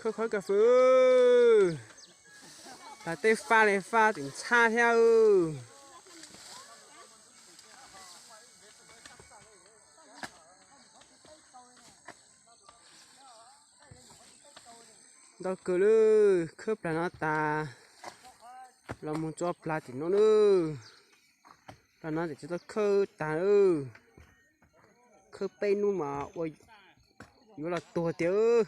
Khawb khawb kas fwm, tas tej faj li faj tseem ntxhab thiab. Ntau kawg lawm, khawb plag no tas los mus tso plag tim no lawm. Plag no tseem tsis tau khawb tag lawm. Khawb peb hnub mas ua yuav los tuag tiag.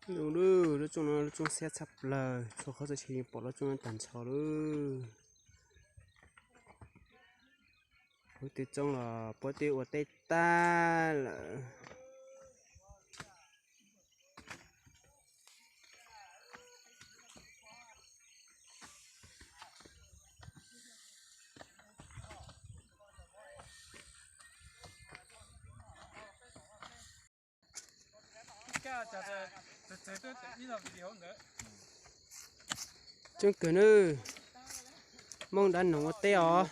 Lub, lub rooj no lub rooj xiab tshaj plaws, txhua qhov txhia chaw yeej pom lub rooj no tag nrho lawm. Puab twb txoob los puab twb ua teb tag lawm. Coob kawg nawb, Moob dab noog ua teb os.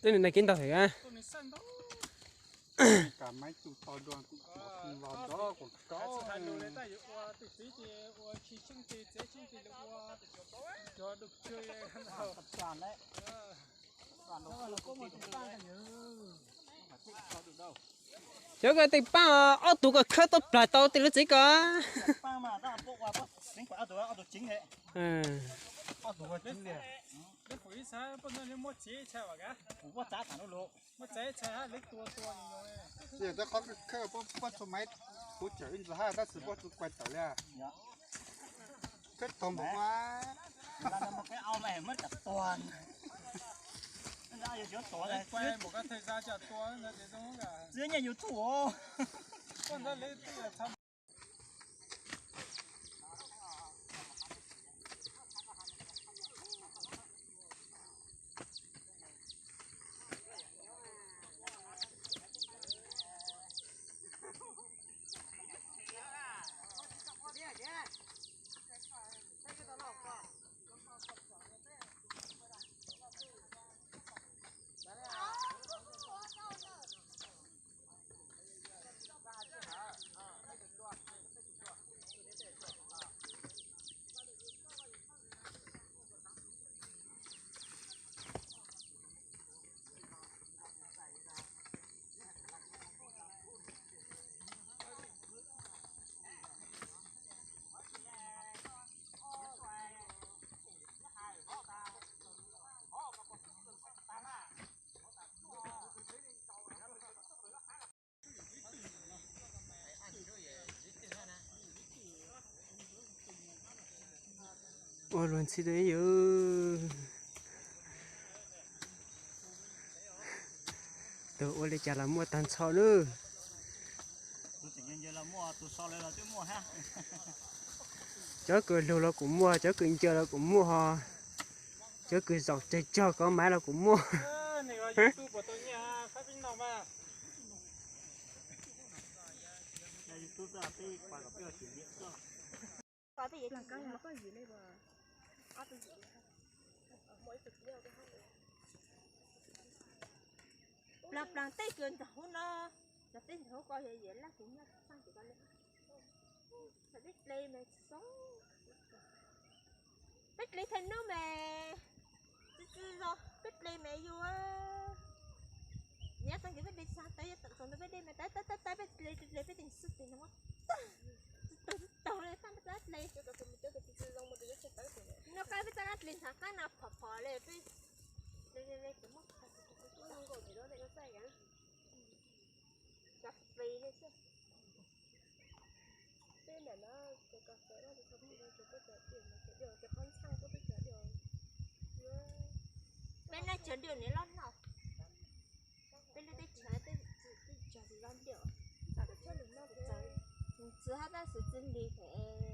Tej nws nais kiv ntau heev a. Cov ko tej paaj, ob tug ko khawb tau plag tau tej lub txiv ko. Qhov khawb puab tso maiv kuv cawm ib ntsis hab tab sis puab tso kuaj tawm li. Khawb tau npaum Ua luag ntxhi tau ib yam. Tus ua li cas los muaj tag nrho nawb. Cov kws lug los kuj muaj, cov kws ncaws los kuj muaj ho, cov kws zaum tsawg tsawg kov maiv los kuj muaj. Plaag plaag tej kws ntawm hauv no, cov tej ntawm hauv ko yog yam laj kuv nyob txaj ces ko le. Peb dle mas tsis txog, peb dle thaum nub mas tsis tsis zog, peb dle mas yus nyob txog kws peb dle tsis tau, yog thaum ntawd peb dle mas tab tab tab peb dle dle peb teem xwb tes no muab tag, tsis Qab no phom phom li, cov fis li xwb. Peb ntawm no ces koj xav no ces koj pib no ces koj cov diav, cov diav, cov qhob ntxhaj koj twb cov diav. Peb no cov diav niam loj no. Peb lub teb chaws tej cov tsis loj diav. Txwv hab tab sis txwv nti thiab.